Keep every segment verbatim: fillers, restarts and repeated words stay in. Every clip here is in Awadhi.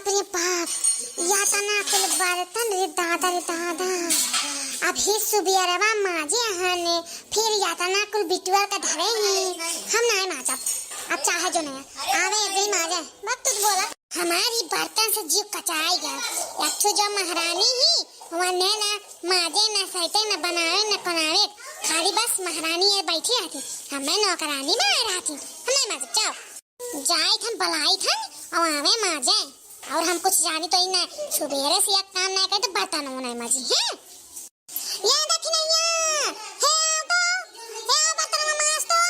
अरे बाप, यातना कुल बर्तन रे दादा रे दादा। अभी सुबेरवा माजे हने, फिर यातना कुल बिटुआ का धरे ही। हम नाय माजब, अब चाहे जो नहीं आवे, एक ही माजे। बाप तू बोला, हमारी बर्तन से जीव कचाई गया। एक ठो जो महारानी ही, वने ना माजे, ना सैते, ना बनावे, ना कोनावे, खाली बस महारानी ये बैठी रहती। हमें नौकरानी बनाए रहती, हम नाय माजब, जाओ। जाइत हन, बलाइत हन, अउ आवे माजे। अउर हम कुछ जानी तो ही ना, सुबेरे से एक काम ना करे तो बर्तन वो नहीं माजी, हैं? ये दखिनैया, हे आओ तो, हे आओ बर्तन में माज तो।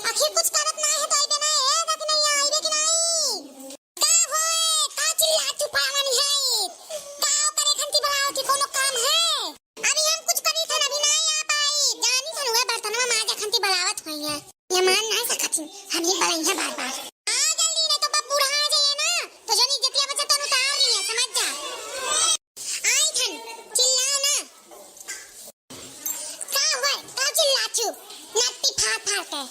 आखिर कुछ करत ना है तो आइबे ना, हे दखिनैया, आइबे कि नहीं? का होए, का चिल्ला चुपा मनी है? का करे खंती बलाओ थी, कोनो काम है? अभी हम कुछ करी थन, अभी ना आ पाई। जानी थन उहे बर्तनवा माजे खंती बलावत होई है। ये मान ना सकत ही, हम ही बलाई है बार बार। आ जल्दी, नहीं तो बब बूढ़ा आ जाइए ना, तो जनी जतिया बच्चा तन उतार रही है, समझ जा। आई थन, चिल्लाओ ना। का हुआ, का चिल्ला चु? नट्टी फाड़ फाड़ के।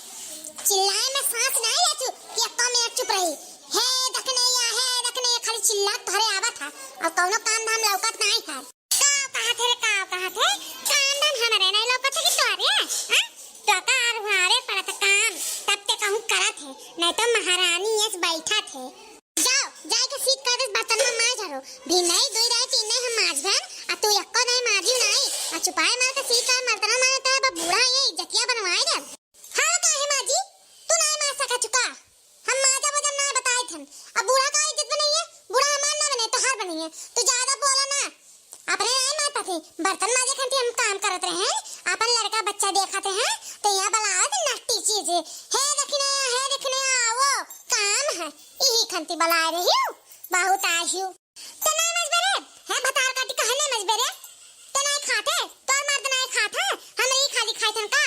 चिल्लाए में सांस ना ले चु, कि अब तो मैं चुप रही। हे दखनैया, हे दखनैया, खाली चिल्ला तोहरे आवत है, और कौनो काम धाम लौकत नहीं है। का कहत है रे, का कहत है? काम धाम हमरे नहीं लौकत है कि तोहरे, हाँ? तो का आर हुआरे पड़त काम, तब ते कहूँ करत है, नहीं तो महारानी यस बैठत है। जाओ, जाए के सीख कर दे, बर्तन में मार झाड़ो। भी नहीं, दुई रहे, तीन नहीं हम माज भन, आ तू यक्को नहीं माजी नहीं, आ चुपाए मार के सीख कर बर्तन में मारे तो अब बूढ़ा ये इज्जतिया बनवाए दे। हाँ, काहे माजी? तू नहीं मार सका चुका। हम माजा वजन ना बताए थन। अब बूढ़ा का इज्जत बनाइए, बूढ़ा हमार ना बने, तोहार बनिए। तू ज्यादा बोला ना। अपने नहीं मार पाती, बर्तन माजे खंती हम काम करत रहे हैं, अपन लड़का बच्चा देखत रहे हैं, तो यहाँ बलावत नट्टी चीज। हे दखिनैया, हे दखिनैया, आओ, काम है, यही खंती बलाए रही हूँ, बहुत आई हूँ। तो नहीं मजबे रे, हे भतार काटी कहे नहीं मजबे रे, तो नहीं खाते, तोर मर्द नहीं खात है, हम ही खाली खाए थन का?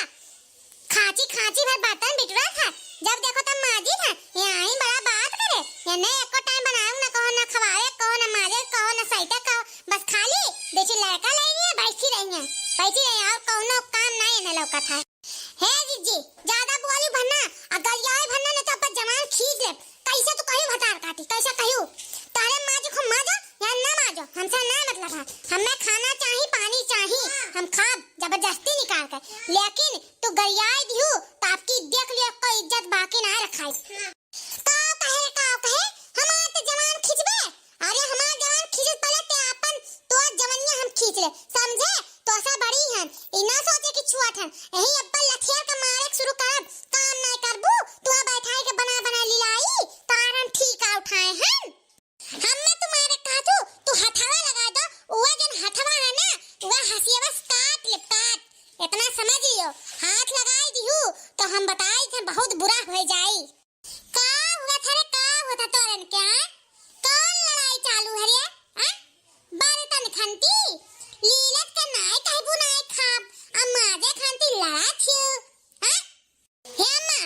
खाँची खाँची भर बर्तन बिटुरा था, जब देखो तब माजी था। यहाँ ही बड़ा बात करे, या नहीं एको टाइम बनाए ना कहो, ना खवाए कहो, ना माजे कहो, ना सैते कहो, बस खाली देखी लड़का ले रही है, बैठी रही है, बैठी रही है, और कौनो काम नहीं इन्हें लौका था। हे जीजी, ज्यादा बोली भन्ना, आ गरियाए भन्ना, नहीं तो अपन जवान खींच ले। कैसे तू कहियो भतार काटी, कैसे कहियो? तारे माजो खूब माजो, या ना माजो, हमसे ना मतलब है। हमें खाना चाही, पानी चाही, हम खाब जबरदस्ती निकाल के। लेकिन तू गरियाई दिहू, तो आपकी देख लियो, कोई इज्जत बाकी ना रखाई। का कहे, का कहे, हमार तो जवान खींचबे? अरे हमार जवान खींचत पहले ते आपन, तो जवनिया हम खींच ले, समझे? तो ऐसा बड़ी हन, ई ना सोचे कि छुअत हन। यही अब्बल लथियर के मारे के शुरू करब, काम ना करबू, तू बैठाई के बना बना लिलाई, तार हम ठीक आ उठाए हन। हम्मे तुम्हारे कहतू, तू हथवा लगा दो, उवा जन हथवा है ना, उवा हसियवा से काट ले, काट। इतना समझ लियो, हाथ लगाई दिहू, तो हम बताई थे बहुत बुरा हो जाई। का हुआ था रे, का हुआ था तोरन के, हाँ? कौन लड़ाई चालू है रे, हाँ? बर्तन खंती, लीलत के नाय कहबू नाय खाब, आ माजे खंती लड़ा थियो, हाँ? हे अम्मा,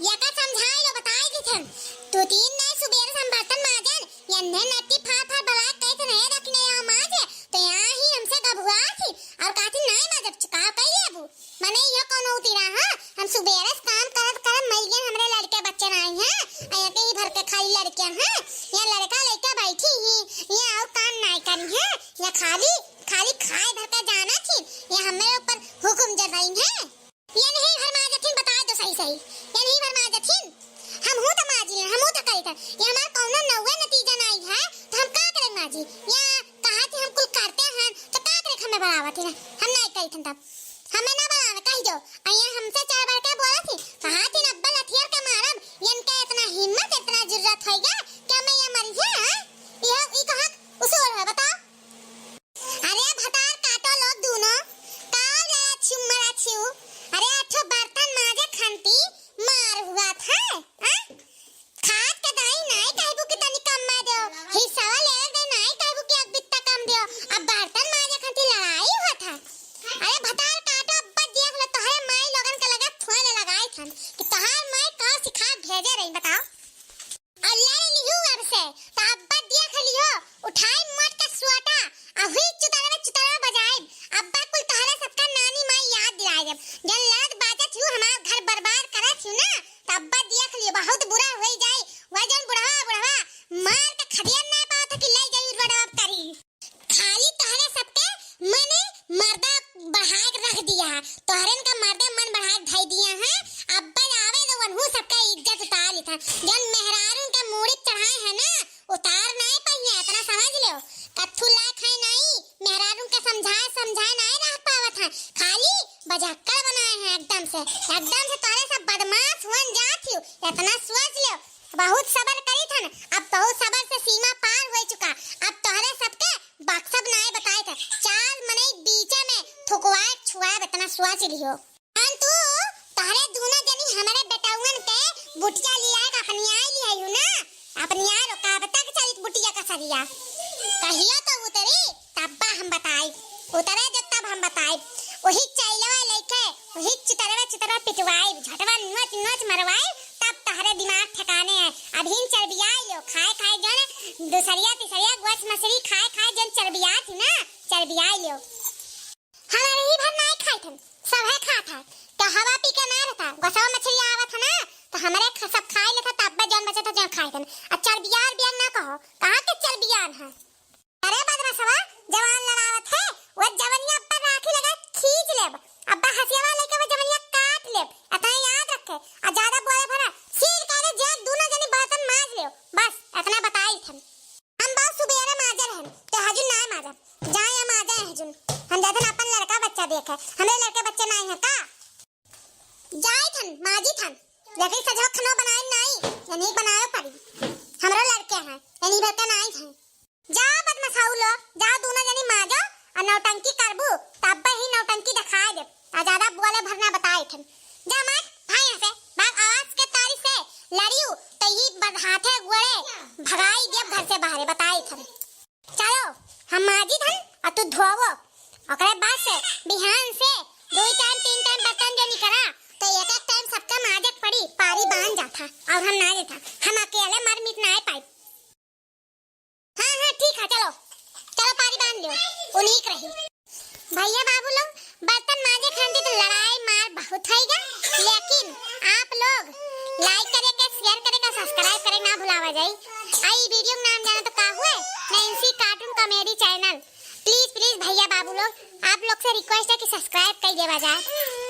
यका समझाई लो, बताई दी थन। तू तीन नाय सुबेरे से हम बर्तन माजन, यन्ने नट्टी फार फार बलाय कहत रहे रखने आओ माजे, तो यहाँ ही हमसे गभुआ थी, और कहती नाय माजब चुकाव कई लेबू। मने यह कौनो उतिरा, हाँ? हम सुबेरे से काम करत करत मर गए, हमरे लड़के बच्चे नाई हैं, आ यके ही भर के खाली लड़के हैं, या लड़का लड़का बैठी ही, या और काम नाय करी हैं, या खाली, खाली खाए भर के जाना थी, या हमरे ऊपर हुकुम जताई हैं। ये नहीं भर माजथिन, बता दो सही सही, ये नहीं भर माजथिन। हम हूँ तो माजिल, हम हूँ तो करी था, ये हमार कौनो नौवे नतीजा नाई है, तो हम का करे माजी? या कहा थी हम कुल करते हैं, तो का करे हमें बलावत ही ना, हम नाई करी थन तब। हमें ना बलावे, कही जो। अइया हमसे चढ़ बढ़ के बोला थी, कहा थी ना, अब्बल हथियार के मारब, इनके इतना हिम्मत, इतना जुर्रत होइगा कि हमें ये मरी है, हाँ? ये, ई कहाँ उसूल है, बताओ? अरे भतार काटो लोग दूनो, का ले छिउ मरा छिउ? अरे अठो बर्तन माजे खंती मार हुआ था, हाँ? खात के दाई नाई कहबू कि तनी कम में देओ, हिस्सा लेवे दे नाई कहबू कि एक बित्ता कम देओ। अब बर्तन माजे खातिर लड़ाई हुआ था। अरे भतार काटो, अब देख लो तोहरे माई लोगन के लगे फोन ना, उतार नाहीं पाई हैं, इतना समझ लेव। कत्थू लायक हैं नाहीं, मेहरारू के समझाए समझाए नाहीं रह पावत हैं, खाली बजक्कड़ बनाए हैं एकदम से, एकदम से तोहरे सब बदमाश हुअन जात हियो, इतना सोच लेव। बहुत सबर करी थन, अब बहुत सबर से सीमा पार होइ चुका, अब तोहरे सबके बक्सब नाहीं बताई थे, चार मनई बीचे में थुकवाए छुआए इतना सोच लियो। अन तू, तोहरे दूनो जनी हमरे बेटउअन के बुटिया लियाए के अपनियाए लियायू ना, अपनियाए रो, कब तक चलित बुटिया का सरिया? कहियो तो उतरी, तब्बा हम बताई, उतरे जब तब हम बताई। वही चैलवा लइके, वही चितरवा चितरवा पिटवाई, झटवा नोच नोच मरवाई, तब तोहरे दिमाग ठिकाने है। अभिन चरबियाई लो, खाए खाए जौन दुसरिया तिसरिया गोस मछरी खाए खाए जौन चरबियात ही ना, चरबियाई लो। हमरे ही भर नाहीं खाइत हन, सभे खात है। तो हवा पी के ना रहता, गोसवा मछली आवत है ना, तो हमरे ख-, सब खाई लेता, तब जौन बचत है जौन खाइत हन। आ चरबियार बियार ना कहो, कहाँ के चरबियार है? अरे बदमाशवा, जवान लड़ावत है, वो जवनिया पर राखी लगा खींच लेब, अब्बा हसियावा लेके वो जवनिया काट लेब, इतना याद रखे। आ ज्यादा बोले भरा, सील करे जे दूनो जनी बर्तन माज लेव, बस इतना बताई थन। हम बहुत सुबेरे माजे रहन, ते हजू नाय माजब। जाए हम माजे हजून। हम जाते ना अपन लड़का बच्चा देखे। हमरे लड़के बच्चे नाय हैं का? जाए थन, माजी थन। लेकिन सजो खनो बनाए नाई, यानी बनावे पड़ी। हमरो लड़के हैं, यानी भर के नाई हैं। जा बदमाशाऊ लो, जा दूनो जनी माजो, और नौटंकी करबू, तब ही नौटंकी दिखाए दे। आ ज्यादा बोले भरना बताए थन। जा मार, भाई यहाँ से, बाग आवाज के तारी से लड़ियो, तो ही बद-, हाथे गोड़े भगाई देब घर से बाहरे, बताई थन। चलो, हम माजी धन, और तू धोवो। ओकरे बाद से, बिहान से, दो टाइम, तीन टाइम बर्तन जो निकरा, तो एक एक टाइम सबके माजे के पड़ी, पारी बांध जाता, और हम ना लेता। हम अकेले मर मिट ना पाई। हाँ, हाँ, ठीक है, चलो, चलो पारी बांध लियो, उन्हीं के रही। भैया बाबू लोग, बर्तन माजे खातिर तो लड़ाई मार बहुत होइगा, लेकिन आप लोग like करे के, share करे के, subscribe करे ना भुलावा जाई। आ ई video के नाम जाना तो का हुए, नैन्सी cartoon comedy channel। Please, please भैया बाबू लोग, आप लोग से request है कि subscribe कर देवा जाए।